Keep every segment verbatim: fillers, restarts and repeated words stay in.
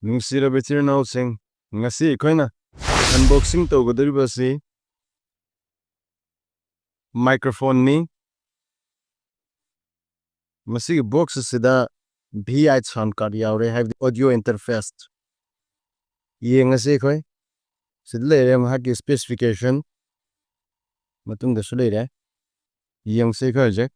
ꯅꯨꯡꯁꯤꯔꯕ ꯏꯆꯤꯜ ꯏꯅꯥꯎꯁꯤꯡ, ꯉꯁꯤ ꯑꯩꯈꯣꯏꯅ unboxing ꯇꯧꯒꯗꯧꯔꯤꯕ ꯑꯁꯤ microphone ꯅꯤ꯫ ꯃꯁꯤꯒꯤ box ꯑꯁꯤꯗ V eight sound card ꯌꯥꯎꯔꯦ, ꯍꯥꯏꯕꯗꯤ audio interface꯫ ꯌꯦꯡꯉꯁꯤ ꯑꯩꯈꯣꯏ꯫ ꯁꯤꯗ ꯂꯩꯔꯦ ꯃꯍꯥꯛꯀꯤ specification, ꯃꯇꯨꯡꯗꯁꯨ ꯂꯩꯔꯦ꯫ ꯌꯦꯡꯁꯤ ꯑꯩꯈꯣꯏ ꯍꯧꯖꯤꯛ꯫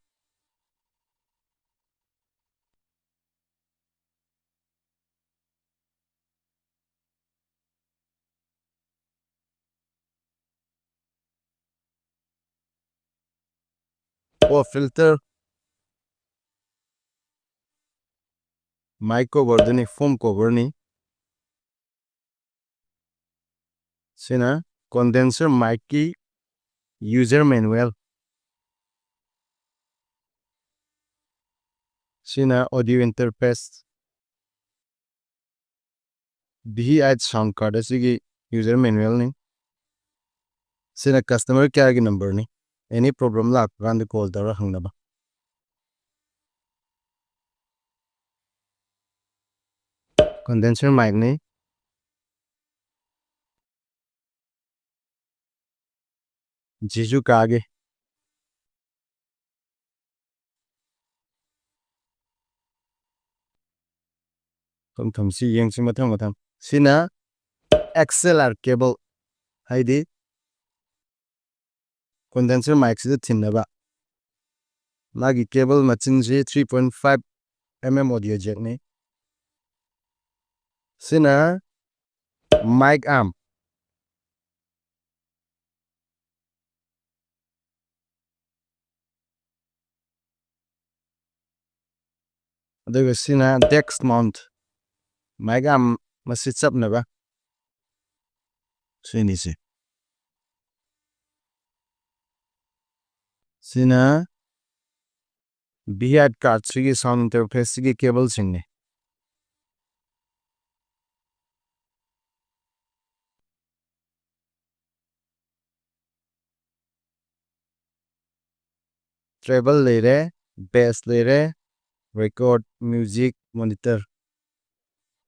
Pop filter, mic cover ꯗꯨꯅꯤ, foam cover ꯅꯤ꯫ ꯁꯤꯅ condenser mic ꯀꯤ user manual꯫ ꯁꯤꯅ audio interface꯫ V eight sound card ꯑꯁꯤꯒꯤ user manual ꯅꯤ꯫ ꯁꯤꯅ customer care ꯒꯤ number ꯅꯤ꯫ Any problem ꯂꯥꯛꯄ ꯀꯥꯟꯗ call ꯇꯧꯔ ꯍꯪꯅꯕ꯫ Condenser mic ꯅꯤ꯫ ꯖꯤꯖꯨꯀꯥꯒꯤ꯫ ꯊꯝ-, ꯊꯝꯁꯤ, ꯌꯦꯡꯁꯤ ꯃꯊꯪ ꯃꯊꯪ꯫ ꯁꯤꯅ X L R cable, ꯍꯥꯏꯗꯤ condenser mic ꯁꯤꯗ ꯊꯤꯟꯅꯕ꯫ ꯃꯥꯒꯤ cable ꯃꯆꯤꯟꯁꯤ three point five M M audio jack ꯅꯤ꯫ ꯁꯤꯅ mic arm꯫ ꯑꯗꯨꯒ ꯁꯤꯅ desk mount꯫ Mic arm ꯃꯁꯤ ꯆꯞꯅꯕ꯫ ꯁꯤꯅꯤꯁꯦ꯫ ꯁꯤꯅ V eight card ꯁꯤꯒꯤ sound interface ꯁꯤꯒꯤ cable ꯁꯤꯡꯅꯤ꯫ Treble ꯂꯩꯔꯦ, bass ꯂꯩꯔꯦ, record, music, monitor꯫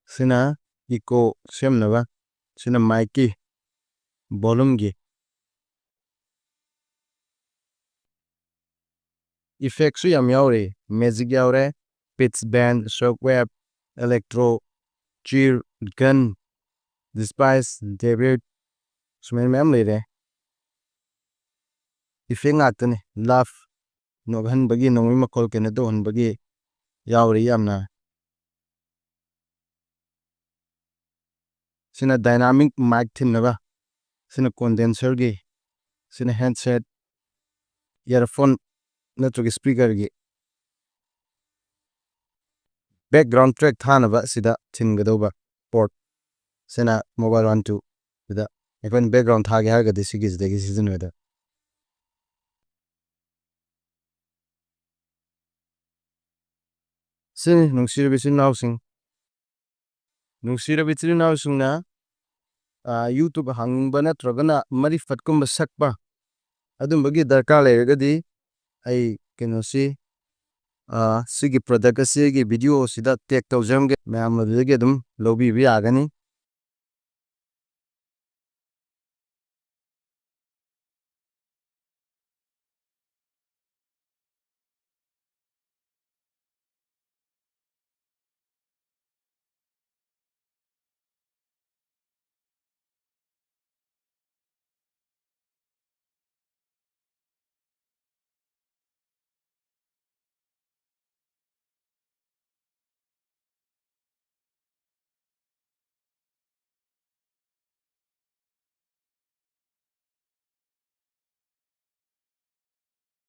ꯁꯤꯅ echo ꯁꯦꯝꯅꯕ꯫ ꯁꯤꯅ micꯀꯤ volumeꯒꯤ effectꯁꯨ ꯌꯥꯝ ꯌꯥꯎꯔꯤ꯫ Magic ꯌꯥꯎꯔꯦ, pitch bend, shockwave, electro, cheer, gun, despise, debate, ꯁꯨꯃꯥꯏꯅ ꯃꯌꯥꯝ ꯂꯩꯔꯦ꯫ Effect ꯉꯥꯛꯇꯅꯤ꯫ Laugh, ꯅꯣꯛꯍꯟꯕꯒꯤ, ꯅꯣꯡꯃꯩ ꯃꯈꯣꯜ ꯀꯩꯅꯣ ꯇꯧꯍꯟꯕꯒꯤ ꯌꯥꯎꯔꯤ ꯌꯥꯝꯅ꯫ ꯁꯤꯅ dynamic mic ꯊꯤꯟꯅꯕ, ꯁꯤꯅ condenserꯒꯤ, ꯁꯤꯅ headset, earphone ꯅꯠꯇ꯭ꯔꯒ speakerꯒꯤ꯫ Background track ꯊꯥꯅꯕ ꯁꯤꯗ ꯊꯤꯟꯒꯗꯧꯕ port꯫ ꯁꯤꯅ mobile one two ꯁꯤꯗ ꯑꯩꯈꯣꯏꯅ background ꯊꯥꯒꯦ ꯍꯥꯏꯔꯒꯗꯤ ꯁꯤꯒꯤꯁꯤꯗꯒꯤ ꯁꯤꯖꯤꯟꯅꯒꯗꯕ꯫ ꯁꯤꯅꯤ, ꯅꯨꯡꯁꯤꯔꯕ ꯏꯆꯤꯟ ꯏꯅꯥꯎꯁꯤꯡ, ꯅꯨꯡꯁꯤꯔꯕ ꯏꯆꯤꯟ ꯏꯅꯥꯎꯁꯤꯡꯅ, ꯑ, YouTube ꯍꯥꯡꯅꯤꯡꯕ ꯅꯠꯇ꯭ꯔꯒꯅ ꯃꯔꯤꯐꯠꯀꯨꯝꯕ ꯁꯛꯄ ꯑꯗꯨꯝꯕꯒꯤ ꯗꯔꯀꯥꯔ ꯂꯩꯔꯒꯗꯤ ꯑꯩ ꯀꯩꯅꯣꯁꯤ, ꯑ, ꯁꯤꯒꯤ product ꯑꯁꯤ ꯑꯩꯒꯤ video ꯁꯤꯗ tag ꯇꯧꯖꯔꯝꯒꯦ, ꯃꯌꯥꯝ ꯑꯗꯨꯗꯒꯤ ꯑꯗꯨꯝ ꯂꯧꯕꯤꯕ ꯌꯥꯒꯅꯤ꯫